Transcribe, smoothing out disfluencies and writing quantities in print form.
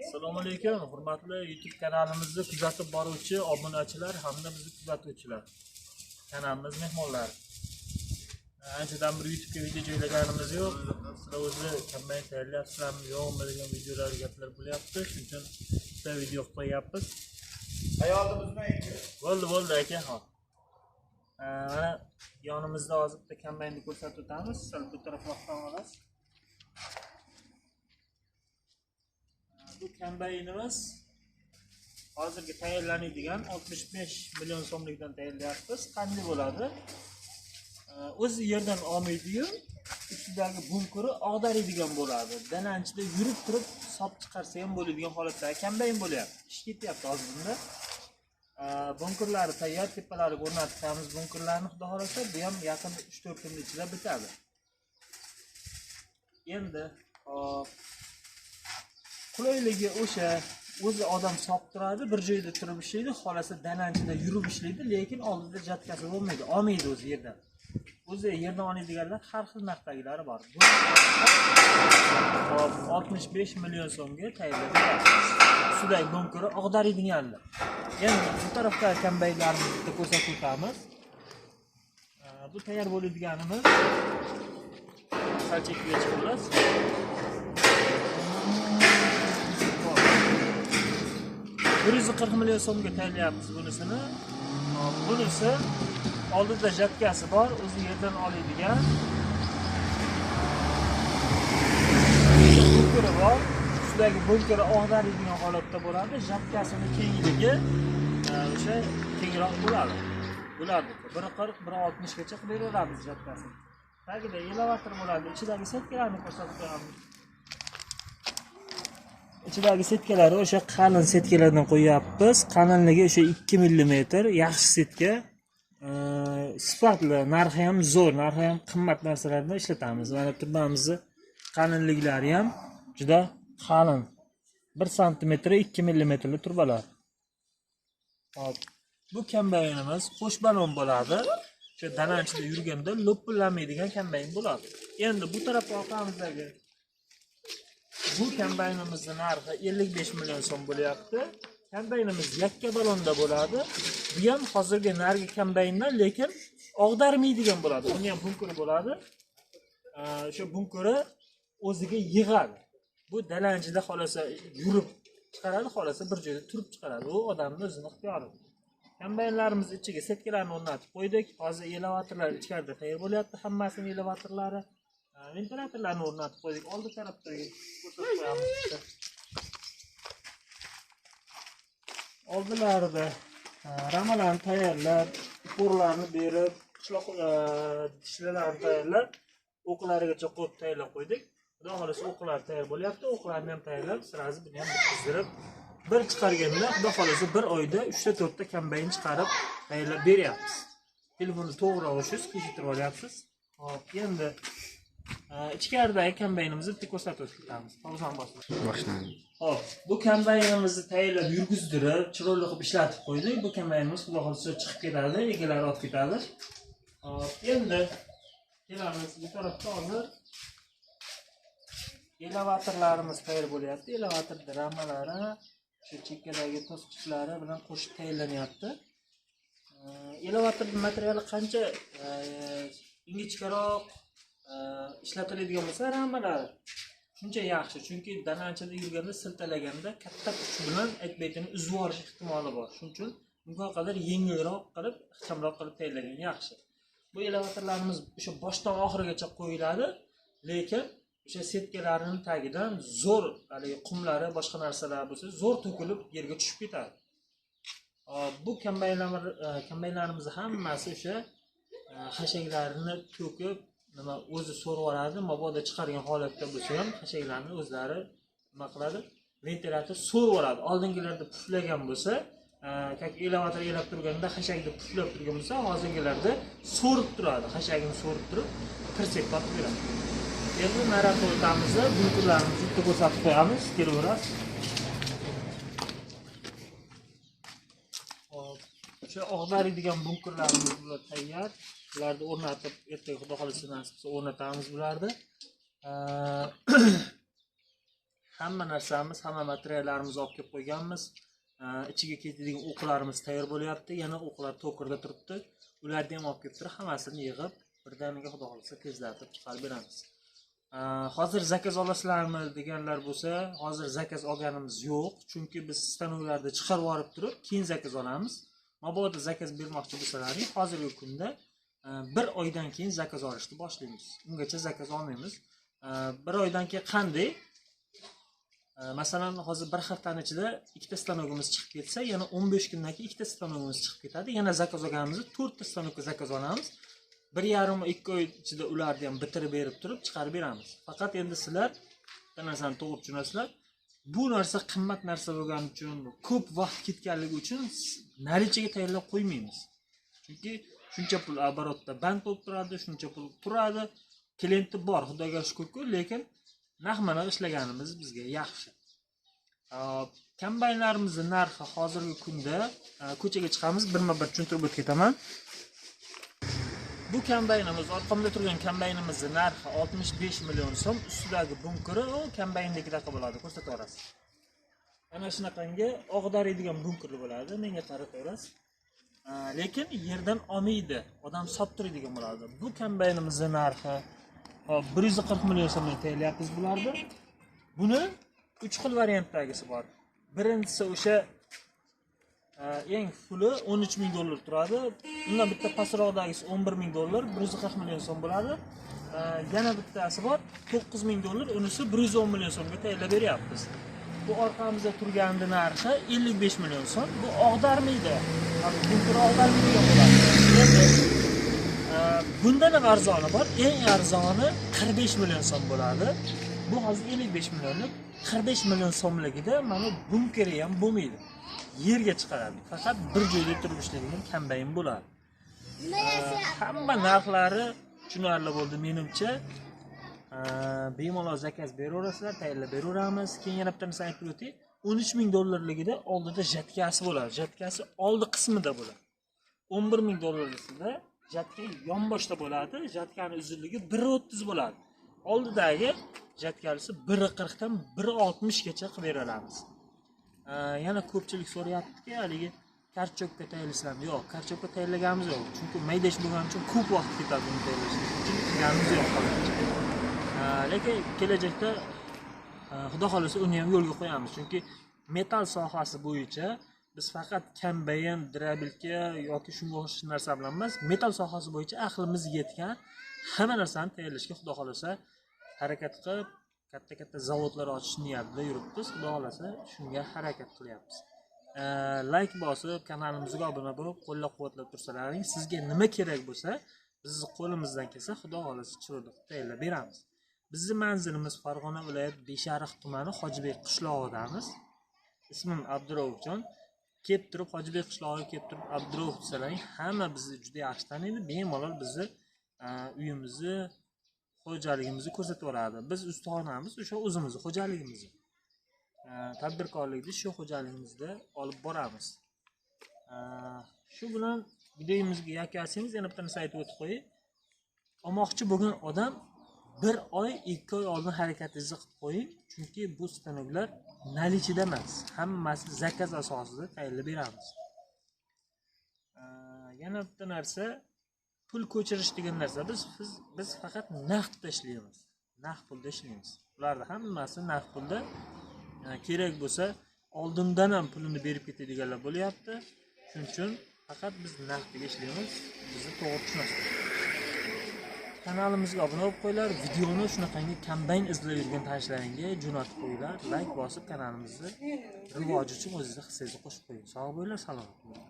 Assalomu alaykum, hurmatli YouTube kanalimizni kuzatib boruvchi obunachilar hamda bizni kuzatuvchilar. Kanalimiz mehmonlari. Anchadan beri YouTube'ga video joylaganimiz yo'q. Sizlar o'zi kombayn tayyorlayapsizlarmi, yo'qmi degan videolar, gaplar bo'lyapti. Shuning uchun bitta video qo'yapmiz. Hayolni buzmang. Bo'ldi, bo'ldi aka, hop. Mana yonimizda hozir bitta kombaynni ko'rsatib o'tamiz. Sal bu tarafdan olasiz. Bu kombaynimiz hozirgi tayyorlanadigan 65 million so'mlikdan tayyorlayapmiz. Qanday bo'ladi? O'zi yerdan olmaydi-yu, ustidagi bunkeri og'daradigan bo'ladi. Dalanchida yurib turib sop chiqarsa ham bo'ladigan holatdagi kombayn bo'lyapti. Ish ketyapti hozir bunda. Bunkerlari tayyor, tepalariga o'rnatamiz bunkerlarni, xudo xolasa, bu ham yaqin 3-4 kun ichida bitadi. Endi hop, qulayligi o'sha, o'zi odam sop turadi, bir joyda turib ishlaydi, xolasa dalanchida yurib ishlaydi, lekin oldida jatkasi bo'lmaydi, olmaydi o'zi yerdan. O'zi yerdan oladiganlar har xil narxdagilari bor. Bu hop 65 million so'mga tayyorlab beramiz. Ustidagi bunkeri og'daradiganlar. Endi bu tarafda kombaynlarimizni bitta ko'rsatib o'tamiz. Bu tayyor bo'ladiganimiz sal chekkaga chiqib olasiz. 140 million so'mga tayyorlayapmiz bunisini. Bunisi oldida jatkasi bor, o'zi yerdan oladigan bunkeri bor. Ustidagi bunkeri og'daradigan holatda bo'ladi. Jatkasini kengligi o'sha kengroq bo'ladi. Bularniki 1.40, 1.60 gacha qilib beraveramiz jatkasini. Tagida elevator bo'ladi. Ichidagi setkalarni ko'rsatib qo'yamiz. Ichidagi setkalari o'sha qalin setkalardan qo'yapmiz. Qalinligi o'sha 2 millimetr, yaxshi setka. Sifatli, narxi ham zo'r, narxi ham qimmat narsalardan ishlatamiz. Mana turbamizni qalinliklari ham juda qalin. 1 santimetr 2 millimetrli turbalar. Hop, bu kombaynimiz qo'sh balon bo'ladi. O'sha dalanchida yurganda lo'pillamaydigan kombayn bo'ladi. Endi bu taraf orqamizdagi bu kombaynimizning narxi 55 million so'm bo'lyapti. Kombaynimiz yakka balonda bo'ladi. Bu ham hozirgi narigi kombayndan, lekin og'darmaydigan bo'ladi. Uni ham bunkeri bo'ladi. O'sha bunkeri o'ziga yig'adi. Bu dalanchida xolasa yurib chiqaradi, xolasa bir joyda turib chiqaradi. U odamning o'zini ixtiyori. Kombaynlarimiz ichiga setkalarni o'rnatib qo'ydik. Hozir elevatorlar ichkarida tayyor bo'lyapti, hammasining elevatorlari. Ventilyatorlarni o'rnatib qo'ydik. Oldi tarafdagi ko'rsatib qo'yamiz. Oldilarida ramalarni tayyorlab, uporlarni berib, qishloq tishlalarni tayyorlab, o'qlarigacha qo'yib tayyorlab qo'ydik. Xudo xolasa o'qlar tayyor bo'lyapti. O'qlarni ham tayyorlab, sirazi buni ham bitkazdirib, bir chiqarganda xudo xolasa bir oyda 3 ta 4 ta kombayn chiqarib tayyorlab beryapmiz. Telefonni to'g'ri olasiz, eshitib olyapsiz. Hop, endi ichkaridagi kombaynimizni bitta ko'rsatib o'tamiz. Pauzani bosib. Boshlandi. Hop, bu kombaynimizni tayyorlab yurgizdirib, chiroyli qilib ishlatib qo'ydik. Bu kombaynimiz xudo xolasa chiqib ketadi, egalari olib ketadi. Hop, endi kelamiz bu tarafda hozir elevatorlarimiz tayyor bo'lyapti. Elevator ramalari, shu chekkadagi to'sqichlari bilan qo'shib tayyorlanyapti. Elevator materiali qancha ingichkaroq ishlatiladigan bo'lsa ramalari shuncha yaxshi, chunki dalanchada yurganda siltalaganda katta kuch bilan aytbaytini uzib yuborish ehtimoli bor. Shuning uchun imkon qadar yengilroq qilib, ixchamroq qilib tayyorlagan yaxshi. Bu elevatorlarimiz o'sha boshdan oxirigacha qo'yiladi, lekin o'sha setkalarining tagidan zo'r haligi qumlari, boshqa narsalar bo'lsa, zo'r to'kilib yerga tushib ketadi. Bu kombaynlarimiz hammasi o'sha hashaklarini to'kib, nima o'zi so'rib oladi, mabodo chiqargan holatda bo'lsa ham hashaklarni o'zlari nima qiladi? Ventilyator so'rib oladi. Oldingilarda puflagan bo'lsa, kak elevator elab turganda hashakni puflab turgan bo'lsa, hozirgilarda so'rib turadi. Hashagini so'rib turib, tirsakka tortib beradi. Endi nariyoqqa o'tamiz, bunkerlarimizni bitta ko'rsatib qo'yamiz, kelaverasiz. Hop, o'sha og'daradigan bunkerlarimiz bular tayyor. Bularni o'rnatib, ertaga xudo xolasa nasib qilsa o'rnatamiz bularni. Hamma narsamiz, hamma materiallarimizni olib kelib qo'yganmiz. Ichiga ketadigan o'qlarimiz tayyor bo'lyapti. Yana o'qlar to'kirda turibdi. Ularni ham olib kelib turib, hammasini yig'ib, birdaniga xudo xohlasa tezlatib chiqarib beramiz. Hozir zakaz olasizlarmi deganlar bo'lsa, hozir zakaz olganimiz yo'q, chunki biz stanoklarni chiqarib yuborib turib, keyin zakaz olamiz. Mabodo zakaz bermoqchi bo'lsalaring, hozirgi kunda bir oydan keyin zakaz olishni boshlaymiz. Ungacha zakaz olmaymiz. Bir oydan keyin qanday? Masalan, hozir bir haftani ichida ikkita stanogimiz chiqib ketsa, yana 15 kundan keyin ikkita stanogimiz chiqib ketadi. Yana zakaz olganimizda 4 ta stanokka zakaz olamiz. 1,5-2 oy ichida ularni ham bitirib berib turib chiqarib beramiz. Faqat endi sizlar bitta narsani to'g'ri tushunasizlar. Bu narsa qimmat narsa bo'lgani uchun, ko'p vaqt ketganligi uchun narichaga tayyorlab qo'ymaymiz. Chunki shuncha pul оборотda band bo'lib turadi, shuncha pul turadi. Klienti bor, Xudoga shukrku, lekin narx-naq ishlaganimiz bizga yaxshi. Kombaynlarimizning narxi hozirgi kunda ko'chaga chiqamiz, birma-bir tushuntirib o'tib ketaman. Bu kombaynimiz, orqamda turgan kombaynimizning narxi 65 million so'm. Ustidagi bunkeri u kombayndagidaqa bo'ladi, ko'rsataverasiz. Ana shunaqangi og'daradigan bunker bo'ladi, menga qarataverasiz. Lekin yerdan olmaydi, odam sotib turadigan bo'ladi. Bu kombaynimizning narxi hop 140 million so'mga tayyorlayapmiz bularni. Buni 3 xil variantdagisi bor. Birinchisi o'sha eng fuli 13 ming dollar turadi. Undan bitta pastroqdagisi 11 ming dollar, 140 million so'm bo'ladi. Yana bittasi bor 9 ming dollar, unisi 110 million so'mga tayyorlab beryapmiz. Bu orqamizda turganda narxi 55 million so'm. Bu og'darmaydi. Bunker og'darmaydigan bo'ladi. Endi bundan ham arzoni bor. Eng arzoni 45 million so'm bo'ladi. Bu hozir 55 millionlik, 45 million so'mligida mana bunkeri ham bo'lmaydi. Yerga chiqaradi. Faqat bir joyda turib ishlaydigan kombayn bo'ladi. Hamma narxlari tushunarli bo'ldi menimcha. Bemalol zakaz beraverasizlar, tayyorlab beraveramiz. Keyin yana bitta narsani aytib o'tay. 13 ming dollarligida oldida jatkasi bo'ladi. Jatkasi oldi qismida bo'ladi. 11 ming dollarlisida jatka yonboshda bo'ladi. Jatkani uzunligi 1.30 bo'ladi. Oldidagi jatkalisi 1.40 dan 1.60 gacha qilib bera olamiz. Yana ko'pchilik so'rayaptiki, haligi karchokka tayyorlaysizlarmi? Yo'q, karchokka tayyorlaganimiz yo'q. Chunki mayda ish bo'lgani uchun ko'p vaqt ketadi buni tayyorlashga. Shuning uchun qilganimiz yo'q hozircha. Lekin kelajakda xudo xohlasa uni ham yo'lga qo'yamiz. Chunki metal sohasi bo'yicha biz faqat kombayn, drabilka yoki shunga o'xshash narsa bilan emas, metal sohasi bo'yicha aqlimiz yetgan hamma narsani tayyorlashga xudo xohlasa harakat qilib, katta-katta zavodlar ochish niyatida yuribmiz. Xudo xohlasa shunga harakat qilyapmiz. Like bosib, kanalimizga obuna bo'lib, qo'llab-quvvatlab tursalaring, sizga nima kerak bo'lsa, bizni qo'limizdan kelsa, xudo xohlasa chiroyli qilib tayyorlab beramiz. Bizning manzilimiz Farg'ona viloyati Beshariq tumani Hojibek qishlog'idamiz. Ismim Abduraufjon. Kelib turib Hojibek qishlog'iga kelib turib Abdurauf desalaring, hamma bizni juda yaxshi taniydi. Bemalol bizni uyimizni, xo'jaligimizni ko'rsatib yuboradi. Biz ustaxonamiz, o'sha o'zimizni xo'jaligimizni. Tadbirkorlikni shu xo'jaligimizda olib boramiz. Shu bilan videomizga yakun yasaymiz. Yana bitta narsa aytib o'tib qo'yay. Olmoqchi bo'lgan odam 1 oy, 2 oy oldin harakatingizni qilib qo'ying, chunki bu stanoklar nalichida emas, hammasi zakaz asosida tayyorlab beramiz. Yana bitta narsa, pul ko'chirish degan narsa. Biz faqat naqdda ishlaymiz. Naqd pulda ishlaymiz. Ularni hammasi naqd pulda. Kerak bo'lsa oldindan ham pulini berib ketadiganlar bo'lyapti. Shuning uchun faqat biz naqdga ishlaymiz. Bizni to'g'ri tushunasiz. Kanalimizga obuna bo'lib qo'yinglar, videoni shunaqangi kombayn izlab yurgan tanishlaringga jo'natib qo'yinglar, like bosib kanalimizni rivoji uchun o'zingizni hissangizni qo'shib qo'ying. Sog' bo'linglar, salomat bo'ling.